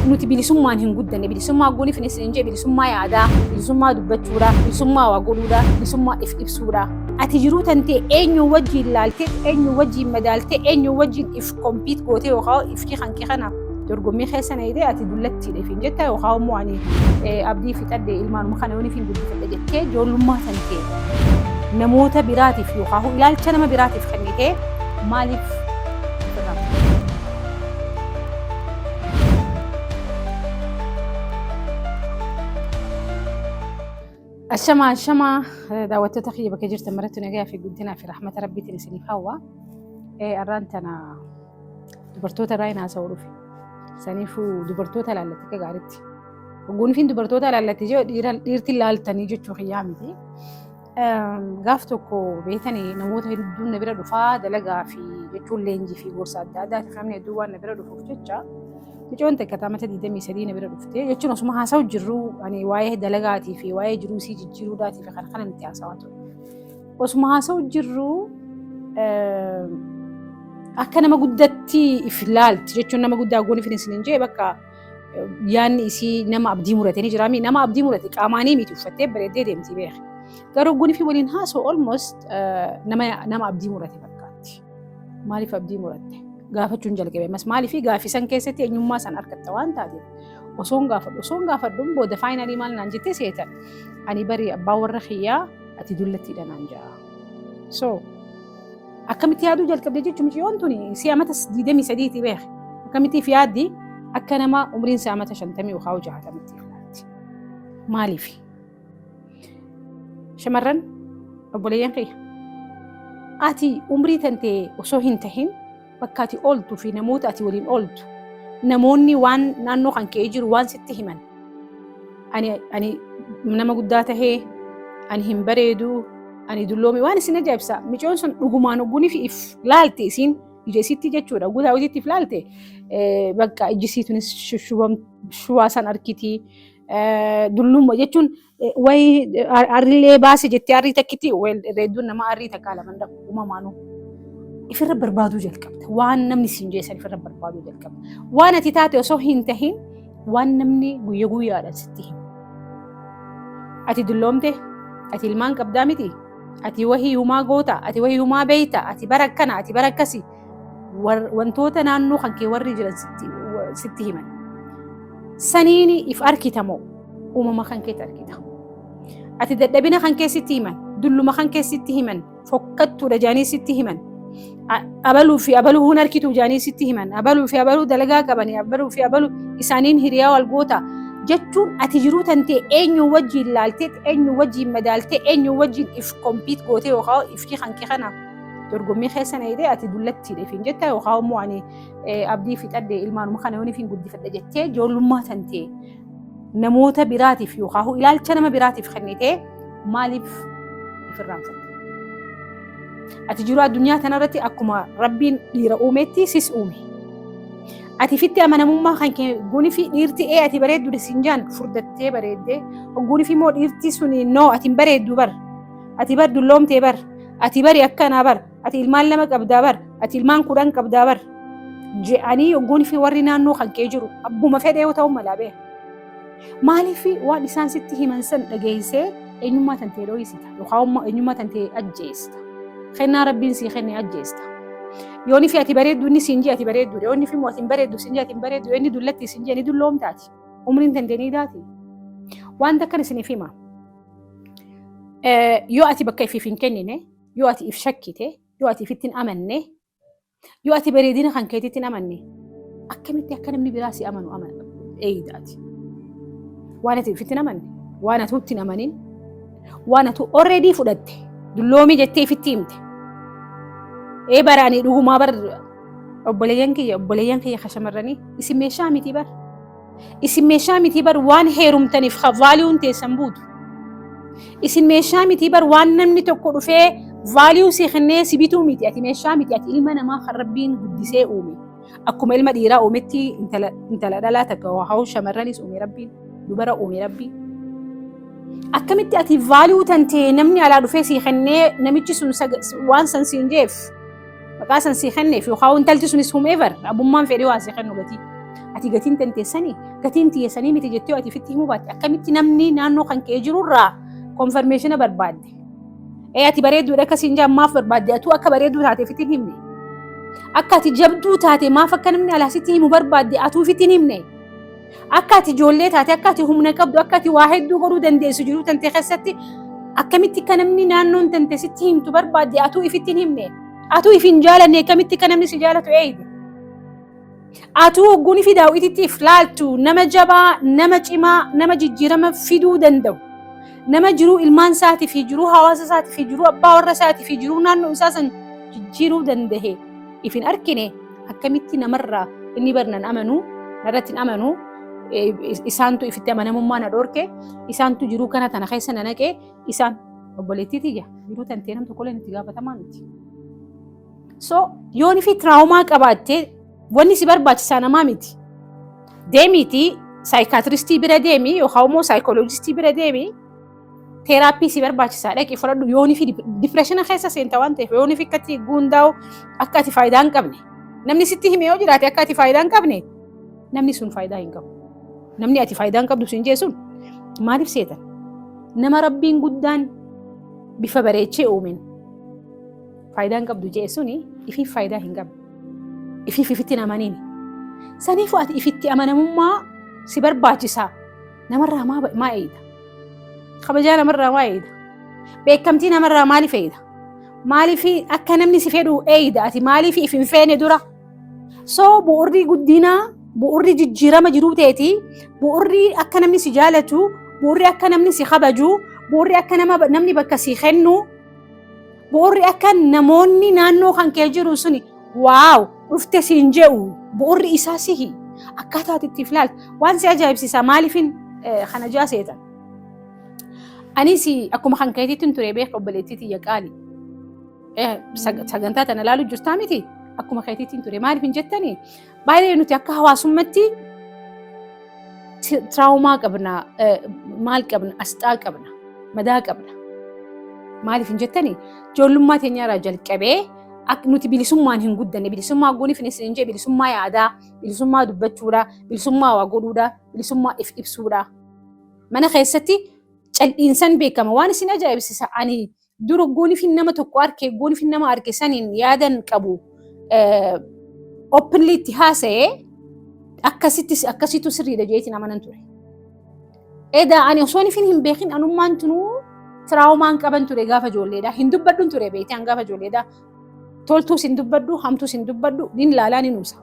Nuti bilisummaan hin guddanne. Bilisummaa gooniif hin isin jee bilisummaa yaadaa, bilisummaa dubbachuudha, bilisummaa waa godhuudha, bilisummaa if ibsuudha. Ati jiruu tantee eenyu wajjiin laaltee, eenyu wajjiin madaaltee, eenyu wajjiin if compete gootee yookaan ifkii kan kee kana dorgommii keessa na hidhee ati dullattiidha ifiin jetta yookaan immoo ani abdii fixadhe ilmaanuma kana yoon ifiin guddifadhe jettee ijoollummaa tantee namoota biraatiif yookaan ilaalcha nama biraatiif kennitee maaliif ofirraa? Ashamaa ashamaa, daawwattoota kiyya bakka jirtan maratti nagaa fi guddinaa fi rahmata rabbiitiin isiniif hawwa. Arraan tana dubartoota irraa hin haasa'uu dhufe. Saniifuu dubartoota ilaallatti akka gaariitti. Ogguun dubartoota ilaallatti jee dhiirti ilaaltanii jechuu kiyyaa miti. Gaaf tokko beetanii namoota hedduun na bira dhufaa dalagaa fi jechuun leenjii fi gorsa adda addaatiif namni hedduun waan na bira dhufuuf jecha micoon takka amata 23 na bira dhufte jechuun osuma haasa'u jirru ani waa'ee dalagaatii fi waa'ee jiruu isii jijjiiruudhaatii fi kana kana itti haasawaa ture. Osuma haasa'u jirru akka nama guddatti if ilaalti jechuun nama guddaa goon ifin isin hin jee bakka yaanni isii nama abdii murate ni jiraami. Nama abdii murate qaamaanii miti, uffattee bareeddee deemti beeki. Garuu goon ifii waliin haasa'u almost nama abdii murate fakkaatti. Maaliif abdii muratte? Gaafachuun jalqabe. Ammas maaliif gaafii san keessatti eenyummaa san argatta waan taateef osoon gaafadhuun booda finally maal naan jettee seetan? Ani bari abbaan warra kiyyaa ati dullattiidha naan ja'a. So akkamitti yaaduu jalqabde jechuun mucayyoon tuni si amata 23ti beek. Akkamittiif yaaddi? Akka nama umriin isaa amata 50 yookaan 60tti ilaalti. Maaliif? Shamarran obboleeyyan kiyya. Ati umrii tantee osoo hin tahin bakka ati ooltuu fi namoota ati waliin ooltu, namoonni waan naannoo kan ka'ee jiru waan sitti himan, ani nama guddaa tahee, ani hin bareedu, ani dulloome, waan isin ajaa'ibsa. Micoon sun dhugumaan ogguunii fi if laalte isiin ija isitti jechuudha. Oguu daawwititti if laalte bakka iji isii tunis shubaa san arkitii dullumma jechuun wayi arrillee baase jettee arrii takkitti reedduun nama arrii takkaa lama dhabu uumamaanuu. Ifirra barbaaduu jalqabda. Waan namni siin jeessan ifirra barbaaduu jalqabda. Waan ati taate osoo hin tahin waan namni guyya guyyaadhaan sitti himu. Ati dulloomte, ati ilmaan qabdaa miti, ati wahii humaa goota, ati wahii humaa beeyta, ati bara akkana, ati bara akkasi. Wantoota naannoo kan kee warri jiran sitti himan. Saniin if arkita moo uumama kan keetti arkita? Ati dadhabina kan kee sitti himan, dulluma kan kee sitti himan, fokkattuudha jaanii sitti himan. Abaluu fi abaluu hun arkitu jaanii sitti himan. Abaluu fi abaluu dalagaa qabanii, abaluu fi abaluu isaaniin hiriyaa wal goota. Jechuun ati jiruu tantee eenyu wajjiin laaltee, eenyu wajjiin madaaltee, eenyu wajjiin if compete gootee yookaan ifkii kan kee kana dorgommii keessa na hidhee ati dullattiidha ifiin jetta yookaan immoo ani abdii fixadhe ilmaanuma kana yoon ifiin guddifadhe jettee ijoollummaa tantee namoota biraatiif yookaan ilaalcha nama biraatiif kennitee maaliif ifirraanfatte? Ati jiruu addunyaa kanarratti akkuma Rabbiin dhiira uumetti sis uume. Ati fitti amanamummaa kan kee guni fi dhiirti ee ati bareeddu siin jaan furdattee bareeddee, guni fi immoo dhiirti suni no, ati hin bareeddu bar, ati bar dulloomtee bar, ati bari akkanaa bar, ati ilmaan lama qabdaa bar, ati ilmaan 10 qabdaa bar je'anii yogguun fi warri naannoo kan kee jiru abbuma fedhee yoo ta'u malaa beeka. Maaliif waan isaan sitti himan san dhageessee eenyummaa tantee dho'isita yookaan eenyummaa tantee ajjeesta? Kennaa Rabbiin sii kenne ajjeesta. Yooni fi ati bareeddu inni siin jee ati bareeddu, yoonni fi immoo ati hin bareeddu siin jee ati hin bareeddu, yoo inni dullatti siin jee ni dulloomtaati. Umriin tantee ni daati. Wanta akkan isiniif hima. Yoo ati bakka ifiif hin kennine, yoo ati if shakkite, yoo ati ifitti hin amanne, yoo ati bareedina kan keetitti hin amanne, akkamitti akka namni biraa si amanu amana eeydaati? Waan ati ifitti hin amanne, waan ati itti hin amanin, waan ati already fudhatte, dulloomii jettee ifitti himte. Ee baraanii dhugumaa bar obboleeyyan kiyya ka shamarranii, isin meeshaa miti bar. Isin meeshaa miti bar waan heerumtaniif ka valueun teessan buutu. Isin meeshaa miti bar waan namni tokko dhufee value si kennee si bituu miti. Ati meeshaa miti, ati ilma namaa kan Rabbiin guddisee uume. Akkuma ilma dhiiraa uumetti intala dhalaa takka haa shamarranis uume Rabbiin, dubara uume Rabbiin. Akkamitti ati value tantee namni alaa dhufee si kennee, namichi sun waan san siin jeef maqaa san si kenneef yookaan intalti sunis whomever abbummaan fedhii waa si kennu gatii. Ati gatiin tanteessanii, gatiin tiyyeessanii miti jettee ati ifitti himuu baatte, akkamitti namni naannoo kan kee jirurraa confirmation barbaadde? Ee, ati bareedduudha akkasiin jaan maaf barbaadde? Atuu akka bareedduu taate ifitti hin himne. Akka ati jabduu taate maaf akka namni alaa sitti himu barbaadde? Atuu ifitti hin himne. Akka ati ijoollee taate, akka ati humna qabdu, akka ati waa hedduu godhuu dandeessu jiruu tante keessatti akkamitti akka namni naannoon tante sitti himtu barbaadde? Atuu ifitti hin himne. Atuu if hin jaalanne, akkamitti akka namni si jaalatu eeyde? Atuu hogguun fi daawwititti if laaltu nama jabaa, nama cimaa, nama jijjiirama fiduu danda'u, nama jiruu ilmaan isaatii fi jiruu hawaasa isaatii fi jiruu abbaa warra isaatii fi jiruu naannoo isaa san jijjiiruu danda'e if hin argine, akkamitti namarraa inni barnan amanuu, narratti hin amanuu, isaantu ifitti amanamummaa na dhorke, isaantu jiruu kana tana keessa na naqee, isaan? Obboleettii tiyya, jiruu tantee nam tokkollee itti gaafatamaa miti. So yooni fi trauma qabaattee wanni si barbaachisaa namaa miti. Deemiitii psychiatristii bira deemi yookaan immoo psychologistii bira deemi, therapy si barbaachisaa dhaqi fudhadhu. Yooni fi depressiona keessa seenta waan ta'eef, yooni fi akkatti guundaa'u akka ati faayidaa hin qabne namni sitti hime yoo jiraate, akka ati faayidaa hin qabne, namni sun faayidaa hin qabu. Namni ati faayidaa hin qabdu siin jee sun maaliif seetan? Nama Rabbiin guddaan bifa bareechee uumen faayidaa hin qabdu jee suni ifiif faayidaa hin qabne. Ifiif ifitti hin amaniin. Saniifuu ati ifitti amanamummaa si barbaachisaa. Namarraa maa eeyda? Kabajaa namarraa maa eeyda? Beekamtii namarraa maaliif eeyda? Maaliif akka namni si fedhu eeyda? Ati maaliif if hin feene dura? So bu'urri guddinaa, bu'urri jijjiirama jiruu teeti, bu'urri akka namni si jaalatu, bu'urri akka namni si kabaju, bu'urri akka namni bakka si kennu, bu'urri akka namoonni naannoo kan kee jiru suni "Wow, dhufte" siin jedhu, bu'urri isaa sihi. Akkaataa ati itti ilaaltu waan si ajaa'ibsiisa. Maaliifin kana jaaseetan? Anis akkuma kan keetiitti ture, beeka, obboleettii tiyya qaali. Sagantaa tana ilaalu jirtaa miti, akkuma keetiitti ture. Maaliif hin jettanii, baay'ee nuti akka hawaasummatti trauma qabna, maal qabna, asxaa qabna, madaa qabna. Maaliif hin jettanii, ijoollummaa teenyarraa jalqabee nuti bilisummaan hin guddanne. Bilisummaa gooniif hin jee, bilisummaa yaadaa, bilisummaa dubbachuudha, bilisummaa waa godhuudha, bilisummaa if ibsuudha. Mana keessatti cal'iinsan beekama. Waan isin ajaa'ibsiisa, ani dura gooniif nama tokko arke, gooniif nama arke saniin yaadan qabu openly itti haasa'ee akkasitti akkasitu sirriidha jeetiin amanan ture. Edaa ani osoo ifin hin beekin anummaan tunuu traumaan qaban ture gaafa ijoolleedha. Hin dubbadhuun ture, beekte, an gaafa ijoolleedha. Toltuus hin dubbadhu, hamtuus hin dubbadhu, nin laalaa ni nuusa.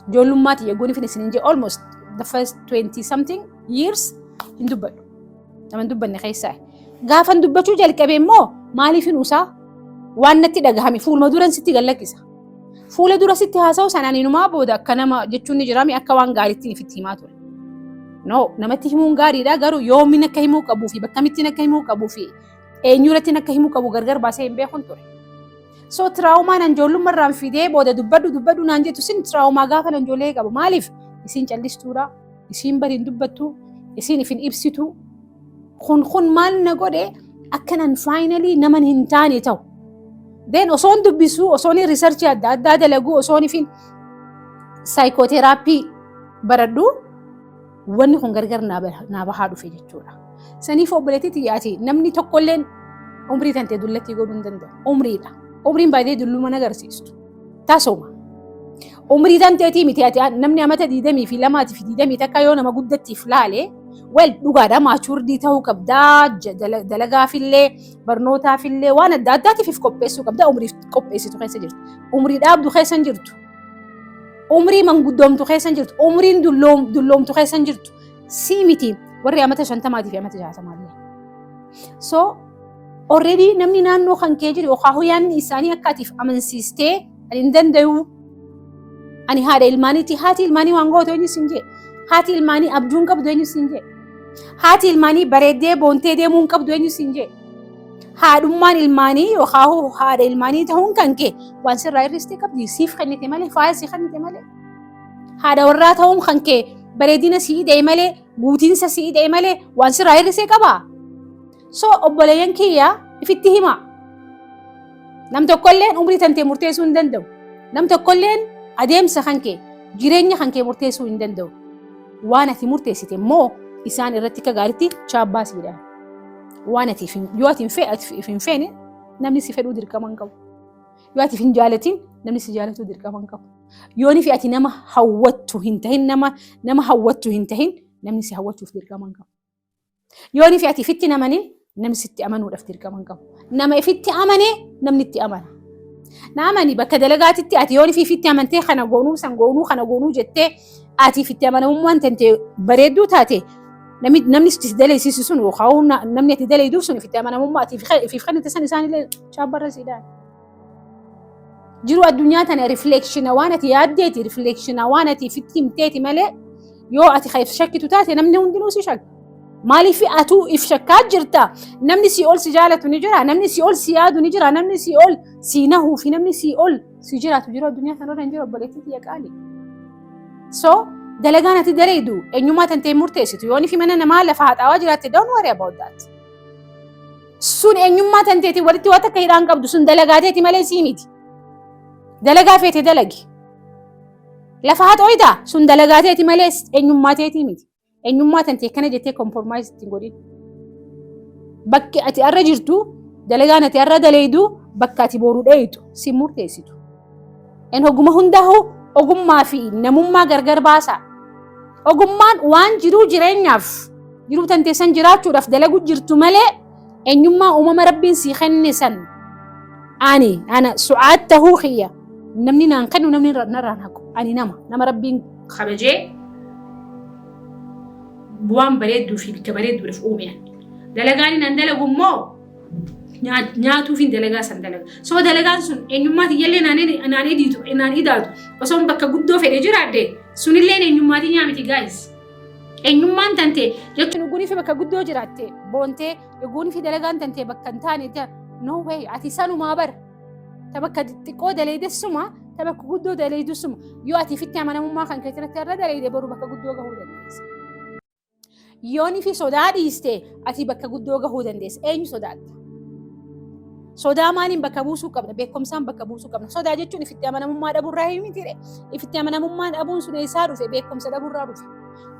Ijoollummaa tiyya gooniif isin hin jee, almost the first 20 something years hin dubbadhu. Nama hin dubbanne keessaa. Gaafan dubbachuu jalqabe immoo maaliif hin usaa? Waan natti dhagahame fuuluma duran sitti gallakkisa. Fuula dura sitti haasa'u sanaan inumaa booda akka nama jechuun ni jiraami, akka waan gaariitti ifitti himaa ture. No, namatti himuun gaariidha, garuu yoomin akka himuu qabuu fi bakkamittiin akka himuu qabuu fi eenyurratti akka himuu qabu gargar baasee hin beekun ture. So traumaan ijoollummaa irraan fidee booda "Dubbadhu, dubbadhu" naan jettu sin trauma gaafa ijoollee qabu. Maaliif? Isiin callistuudha, isiin bari hin dubbattu, isiin ifin ibsitu. Kun maal na godhe? Akkanan finally naman hin taane ta'u. Then osoon dubbisuu, osoon researchii adda addaa dalaguu, osoon ifin psychotherapy baradhu, wanni kun gargar naa bahaa dhufe jechuudha. Saniif obboleettii xiyyaati, namni tokkolleen umrii tantee dullattii godhuu hin danda'u. Umriidha. Umriin baay'ee dulluma agarsiistu. Tasuma. Umrii tanteetii miti, ati namni amata 22 fi 21 yoo nama guddattiif laale, well, dhugaadha, matured ta'uu qabdaa, dalagaafillee barnootaafillee waan adda addaatiif if qopheessuu qabdaa. Umriif qopheessitu keessa jirtu. Umrii dhaabdu keessa hin jirtu. Umrii manguddoomtu keessa hin jirtu. Umriin dulloomtu keessa hin jirtu. Sii miti warri amata 50 fi amata 60llee. So already namni naannoo kan kee jiru yookaan yaadni isaanii akka atiif amansiistee "Ani hin danda'u, ani haadha ilmaaniiti." Haati ilmaanii waan gootu eenyu siin jee? Haati ilmaanii abjuu hin qabdu eenyu siin jee? Haati ilmaanii bareeddee boontee deemuu hin qabdu eenyu siin jee? Haadhummaan ilmaanii yookaan haadha ilmaanii ta'uun kan kee waan sirraa hir'istee qabdi? Siif kennite malee, faaya sii kennite malee. Haadha warraa ta'uun kan kee bareedina sii hidhee malee, guutiinsa sii hidhee malee, waan sirraa hir'isee qabaa? So obboleeyyan kiyya, ifitti himaa. Nam tokkolleen umrii tantee murteessuu hin danda'u. Nam tokkolleen adeemsa kan kee, Jireenya kan kee murteessuu hin danda'u. Waan ati murteessite immoo isaan irratti akka gaariitti chaabbaa siidhaan. Waan ati yoo ati hin feene namni si fedhuu dirqama hin qabu. Yoo ati hin jaalatin namni si jaalatuu dirqama hin qabu. Yoo fi ati nama hawwattu hin tahin, nama hawwattu hin tahin, namni si hawwachuuf dirqama hin qabu. Yoo fi ati ifitti namanin, namni sitti amanuudhaaf dirqama hin qabu. Nama ifitti amane namni itti amana. Na amani, bakka dalagaatitti ati yoo fi ifitti amantee kana goonuu, san goonuu, kana goonuu jettee ati ifitti amanamummaan tantee bareedduu taate, namni si daleessisu sun yookaan namni ati daleeyduuf sun ifitti amanamummaa ati ifiif kennite san isaanillee chaabbarra siidhaan. Jiru addunyaa tana reflection waan ati yaaddeeti, reflection waan ati ifitti himteeti malee, yoo ati if shakkitu taate namni hundinuu si shakka. Maaliif atuu if shakkaa jirta? Namni si ol si jaalatu ni jira, namni si ol si yaadu ni jira, namni si ol si nahuu fi namni si ol si jiraatu jiru addunyaa kanarra hin jiru, obboleettii tiyya qaali. So dalagaan ati daleeydu eenyummaa tantee murteessitu. Yoo fi mana namaa lafa haxaawaa jiraatte, don't worry about that. Sun eenyummaa tanteetiin walitti waan takka hidhaan qabdu, sun dalagaateeti malee sii miti. Dalagaa feete dalagi. Lafa haxooytaa, sun dalagaateeti malee eenyummaa teetii miti. Eenyummaa tantee kana jettee compromise ittiin godhin. Bakki ati arra jirtu, dalagaan ati arra daleeydu, bakka ati boru dheeytu si murteessitu. En oguma hundaa'u ogummaa fi namummaa gargar baasa. Ogummaan waan jiruu jireenyaaf jiruu tanteessan jiraachuudhaaf dalagu jirtu malee, eenyummaa uumama Rabbiin sii kenne san, ani ana Su'aad tahuu kiyya namni naan kennu, namni narraan haqu. Ani nama Rabbiin kabajee waan bareedduu fi bikka bareedduudhaaf uume. Dalagaan inni an dalagu immoo nyaatuufin dalagaa san dalaga. So dalagaan sun eenyummaa tiyyallee naan idiitu naan idaatu. Osoo bakka guddoo fedhe jiraadde sunilleen eenyummaa tiyyaa miti, guys. Eenyummaan tante jechuun dhuguunii fi bakka guddoo jiraatte boontee, dhuguunii fi dalagaan tante bakka hin taane, no way, ati sanumaa bara. Ta bakka xiqqoo daleeydessuma, ta bakka guddoo daleeydusuma. Yoo ati ifitti amanamummaa kan keessatti irra daleeyde, boru bakka guddoo gahuu dandeessa. Yooni fi sodaa dhiiste ati bakka guddoo gahuu dandeessa. Eenyu sodaatta? Sodaa maaliin bakka buusuu qabna? Beekumsaan bakka buusuu qabna. Sodaa jechuun ifitti amanamummaa dhabuurraa miti. Ifitti amanamummaa dhabuun sun eessaa dhufe? Beekumsa dhabuurraa dhufe.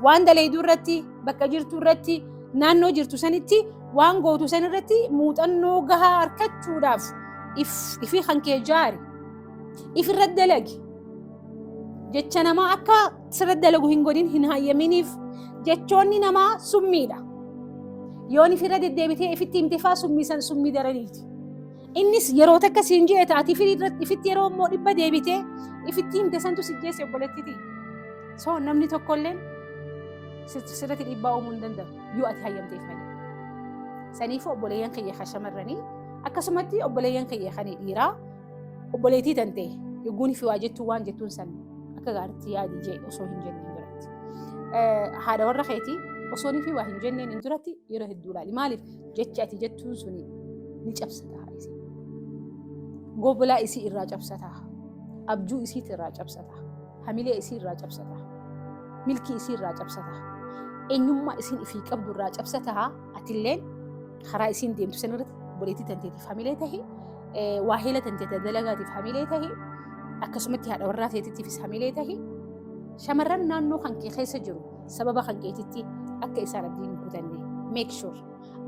Waan daleeyduu irratti, bakka jirtu irratti, naannoo jirtu sanitti, waan gootu san irratti muuxannoo gahaa argachuudhaaf ifi kan kee jaari. Ifirra dalagi. Jecha namaa akka sirra dalagu hin godhin, hin hayyaminiif. Jechoonni namaa summiidha. Yoon ifirra deddeebitee ifitti himte faa, summii san summii daraniiti. Innis yeroo takka siin jee taati, ifitti yeroo immoo 100 deebitee ifitti himte santu si jeesse, obboleettiti. So namni tokkolleen sirratti dhiibbaa uumuu hin danda'u yoo ati hayyamteef malee. Saniifuu obboleeyyan kiyya kan shamarranii, akkasumatti obboleeyyan kiyya kan dhiiraa, obboleettii tante yogguun fi waa jettuu, waan jettuun san akka gaariitti yaadi jee osoo hin jenneen duratti. Haadha warra keetii osoo fi waa hin jenneen hin duratti yeroo hedduu ilaali. Maaliif jechi ati jettuun suni ni cabsataa isii. Gobolaa isii irraa cabsataa. Abjuu isiit irraa cabsataa. Hamilee isii irraa cabsataa. Milkii isii irraa cabsataa. Eenyummaa isiin ifii qabdu irraa cabsataa. Atilleen karaa isiin deemtu san irratti obboleettii tanteetiif hamilee tahi, waahila tanteeta dalagaatiif hamilee tahi, akkasumatti haadha warraa teetitiifis hamilee tahi. Shamarran naannoo kan kee keessa jiru sababa kan keetitti akka isaan abdii hin kutanne make sure.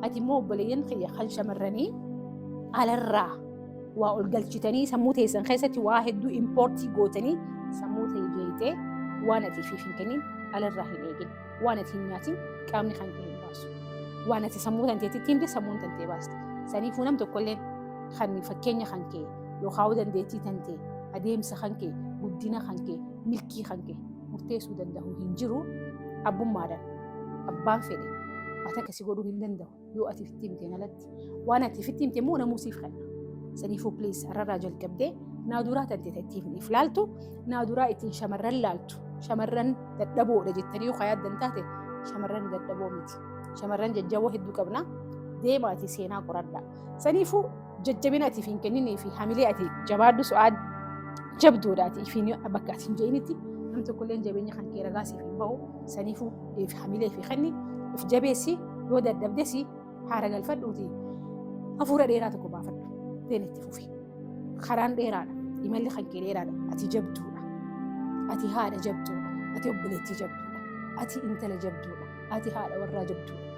Ati immoo, obboleeyyan kiyya kan shamarranii, alarraa waa ol galchitanii sammuu teessan keessatti waa hedduu import gootanii sammuu ta'e jeeyitee, waan ati ifiif hin kennin alarraa hin eegin. Waan ati hin nyaatin qaamni kan kee hin baasu. Waan ati sammuu tanteetitti himte sammuun tantee baasti. Saniifuu nam tokkolleen kan fakkeenya kan kee yookaan dandeettii tantee, adeemsa kan kee, guddina kan kee, milkii kan kee murteessuu danda'u hin jiru. Abbummaadhaan abbaan fedhe ati akkasii godhuu hin danda'u yoo ati ifitti himteen alatti. Waan ati ifitti himte immoo namuu siif kenna. Saniifuu please, har'arraa jalqabdee naaduraa tante ittiin if laaltu, naaduraa ittiin shamarran laaltu, shamarran dadhaboodha jettanii yoo yaaddan taate, shamarran dadhaboo miti. Shamarran jajjaboo hedduu qabna. Deemaati seenaa qoradha. Saniifuu jajjabina ati hin kenninii fi hamilee ati jabaadhu, Su'aad jabduudha, ati ifiin bakka ati hin je'initti nam tokkollee jabeenya kan kee ragaa siif hin ba'u. Saniifuu hamilee fi kenni, if jabeessi. Yoo dadhabdesi haara galfadhuuti hafuura dheeraa tokko baafadhu, teen itti fufi. Karaan dheeraadha. Imalli kan kee dheeraadha. Ati jabduudha. Ati haadha jabduudha. Ati obboleettii jabduudha. Ati intala jabduudha. Ati haadha warraa jabduudha.